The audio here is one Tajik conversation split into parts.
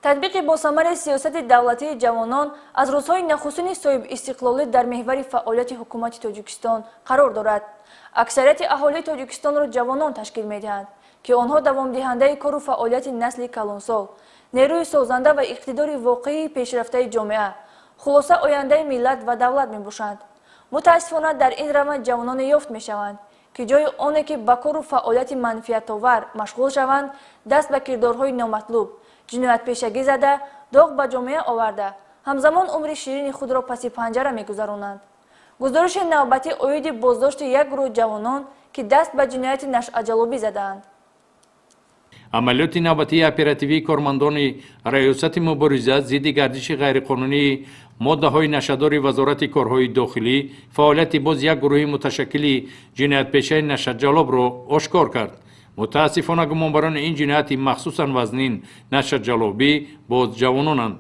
Татбиқи босамари сиёсати давлатии ҷавонон аз рӯзҳои нахустини соҳибистиқлолӣ дар меҳвари фаъолияти ҳукумати Тоҷикистон қарор дорад. Аксарияти аҳолии Тоҷикистонро ҷавонон ташкил медиҳанд, ки онҳо давомдиҳандаи кору фаъолияти насли калонсол, нерӯи созанда ва иқтидори воқеии пешрафтаи ҷомеа, хулоса ояндаи миллат ва давлат мебошанд. Мутаассифона, дар ин раванд ҷавононе ёфт мешаванд, ки ҷои оне ки ба кору фаъолияти манфиатовар машғул шаванд, даст ба кирдорҳои номатлуб, ҷиноятпешагӣ зада, доғ ба ҷомеа оварда, ҳамзамон умри ширини худро паси панҷара мегузаронанд. Гузориши навбатӣ оиди боздошти як гурӯҳ ҷавонон, ки даст ба ҷинояти нашъаҷалобӣ задаанд. Амалиёти навбатии оперативии кормандони Раёсати мубориза зидди гардиши ғайриқонунии моддаҳои нашъадори Вазорати корҳои дохилӣ фаъолияти боз як гурӯҳи муташаккили ҷиноятпешаи нашъаҷалобро ошкор кард. Мутаассифона, гумонбарони ин ҷинояти махсусан вазнин, нашъаҷалобӣ, боз ҷавононанд.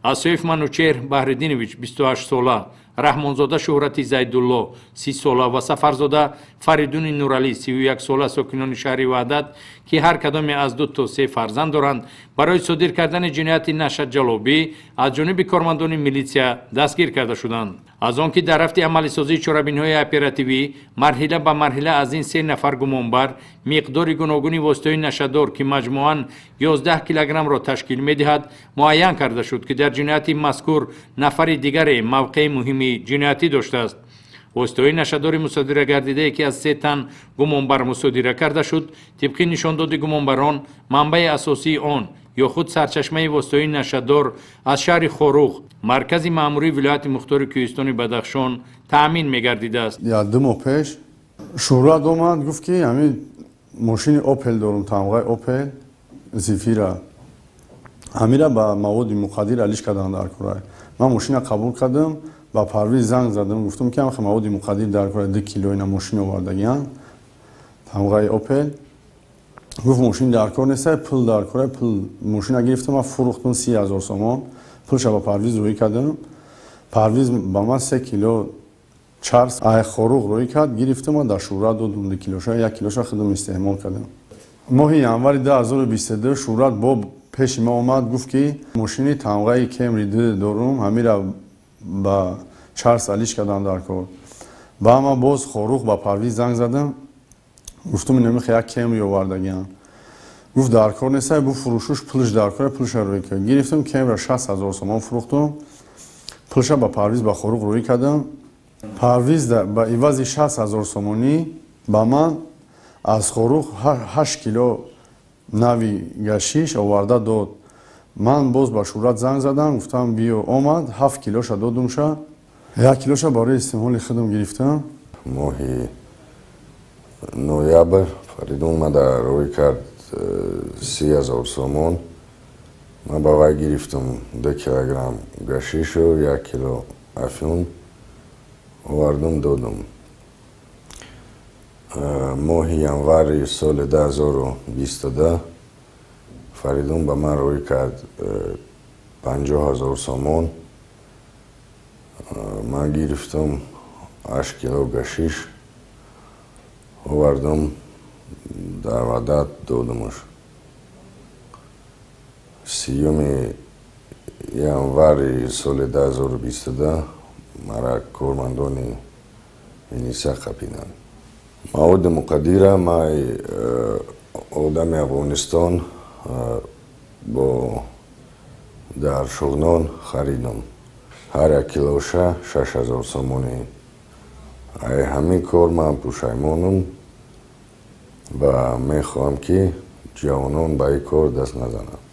Асоев Манучеҳр Баҳриддинович, 28 сола, Раҳмонзода Шӯҳрати Зайдулло, 30 сола ва Сафарзода Фаридуни Нуралӣ, 31 сола, сокинони шаҳри Ваҳдат, ки ҳар кадоме аз ду то се фарзанд доранд, барои содир кардани ҷинояти нашъаҷалобӣ аз ҷониби кормандони милитсия дастгир карда шуданд. Аз он ки дар рафти амалисозии чорабиниҳои оперативӣ марҳила ба марҳила аз ин се нафар гумонбар миқдори гуногуни воситаҳои нашъадор, ки маҷмӯан 11 килограммро ташкил медиҳад, муайян карда шуд, ки дар ҷинояти мазкур нафари дигаре мавқеи муҳими ҷиноятӣ доштааст. Воситаҳои нашъадори мусодира гардидае, ки аз се тан гумонбар мусодира карда шуд, тибқи нишондоди гумонбарон, манбаи асосии он ё худ сарчашмаи воситаҳои нашъадор аз шаҳри Хоруғ, маркази маъмурии вилояти мухтори Кӯҳистони Бадахшон, таъмин мегардидааст. Я 2 моҳ пеш Шӯҳрат омад, гуфт, ки ҳамин мошини Опел дорум, тамғаи Опел Зефира, ҳамира ба маводи мухаддир алиш кардан дар кора. Ман мошина қабул кардам, ба Парвиз занг задам, гуфтам, ки ҳамхе маводи мухаддир дар кора, 2 кило ина мошин овардагиян, тамғаи Опел. Гуфт, мошин дар кор неста, пул дар кора. Пул мошина гирифтам, ман фурӯхтам 30 000 сомон. Пулша ба Парвиз рӯӣ кардам. Парвиз ба ман 3 кило чарс ай Хоруғ рӯӣ кард, гирифтам, ман дар Шӯҳрат додум 2 килоша, 1 килоша худам истеъмол кардам. Моҳи январи 2022 Шӯҳрат бо пеши ма омад, гуфт, ки мошини тамғаи Кемри д дорум, ҳамира ба чарс алиш кардам дар кор. Ба ман боз Хоруғ ба Парвиз занг задам, гуфтум, инамихе як Кемри овардагиам. Гуфт, дар кор неста, бу фурӯшуш, пулш дар кора, пулша рӯй кард. Гирифтам Кемра, 60 000 сомон фурӯхтум, пулша ба Парвиз ба Хоруғ рӯй кардам. Парвиз ба ивази 60 000 сомонӣ ба ман аз Хоруғ 8 кило нави гашиш оварда дод. Ман боз ба Шӯҳрат занг задам, гуфтам, биё. Омад, 7 килоша додумша, 1 килоша барои истеъмоли худам гирифтам. Моҳи ноябр Фаридун омада рӯй кард 30 000 сомон. Ман ба вай гирифтам 2 килограмм гашишу 1 кило афюн, овардум, додум. Моҳи январи соли 2022 Фаридун ба ман рӯй кард 50 000 сомон. Ман гирифтам 8 кило гашиш, овардум, дар Ваҳдат додумаш. 30-юми январи соли 2022 мара кормандони милиса қапиданд. Маводи мухаддира ман одами Афғонистон бо дар Шуғнон харидам, ҳар як килоша 6000 сомонӣ. Ай ҳамин кор ман пушаймонам ва мехоҳам, ки ҷавонон ба ин кор даст назананд.